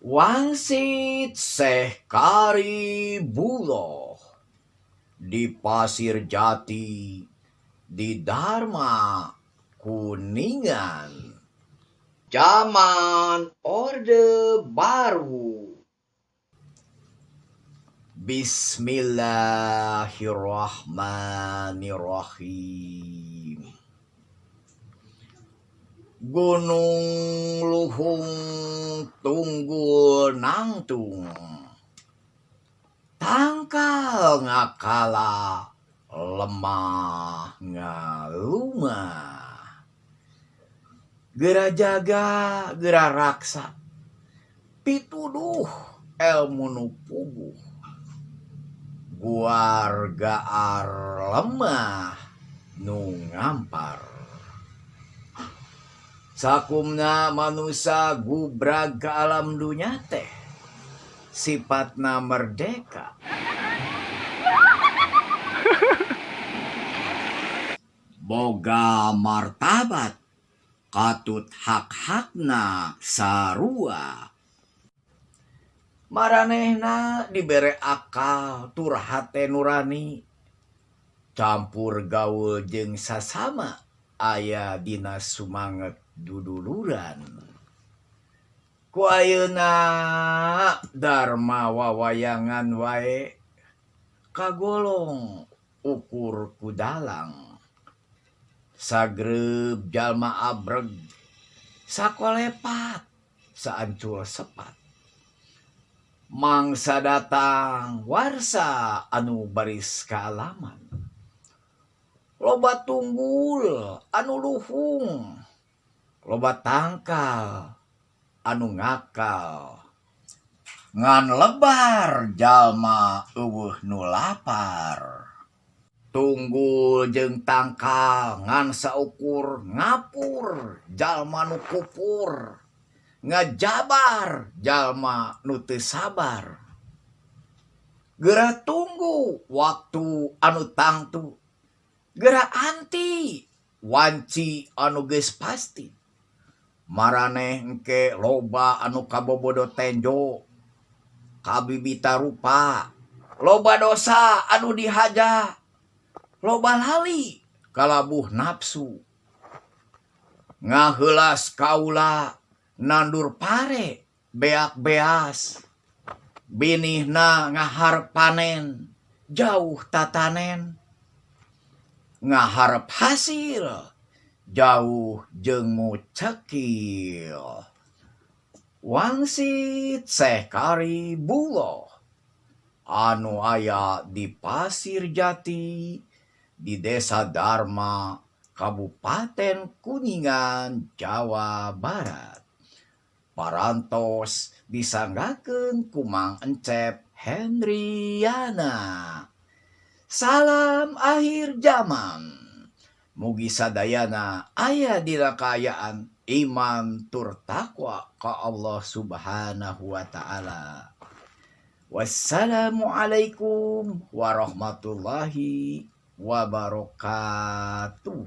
Wangsit Syekh Karibuloh di Pasir Jati di Dharma Kuningan zaman Orde Baru. Bismillahirrahmanirrahim. Gunung Luhung Tunggul Nangtung, tangkal ngakala lemah ngalumah, geura jaga geura raksa, pituduh elmu nu puguh, guar gaar lemah nu ngampar. Sakumna manusa gubrag ka alam dunya teh sifatna merdeka, boga martabat, katut hak-hakna sarua. Maranehna dibere akal tur hate nurani, campur gaul jeung sasama aya dina sumanget duduluran. Ku ayeuna Dharma wawayangan wae kagolong ukur ku dalang. Sagreup jalma abreg sakolepat saancul sepat. Mangsa datang warsa anu baris kaalaman. Loba tunggul anu luhung, loba tangkal anu ngakal. Ngan lebar jalma eueuh nu lapar. Tunggul jeung tangkal ngan saukur ngapur jalma nu kupur, ngajabar jalma nu teu sabar. Geura tunggu waktu anu tangtu, geura anti wanci anu geus pasti. Maraneh engke loba anu kabobodo tenjo, kabibita rupa, loba dosa anu dihaja, loba lali kalabuh nafsu. Ngaheulas kaula nandur pare beak beas, binihna ngaharep panen jauh tatanen, ngaharep hasil jauh jeung mucekil. Wangsit Syekh Karibuloh anu aya di Pasir Jati di Desa Dharma, Kabupaten Kuningan, Jawa Barat. Parantos disanggakeun ku Mang Encep Hendriana. Salam akhir zaman. Mugi sadayana aya dina kaayaan iman tur takwa ka Allah Subhanahu wa taala. Wassalamualaikum warahmatullahi wabarakatuh.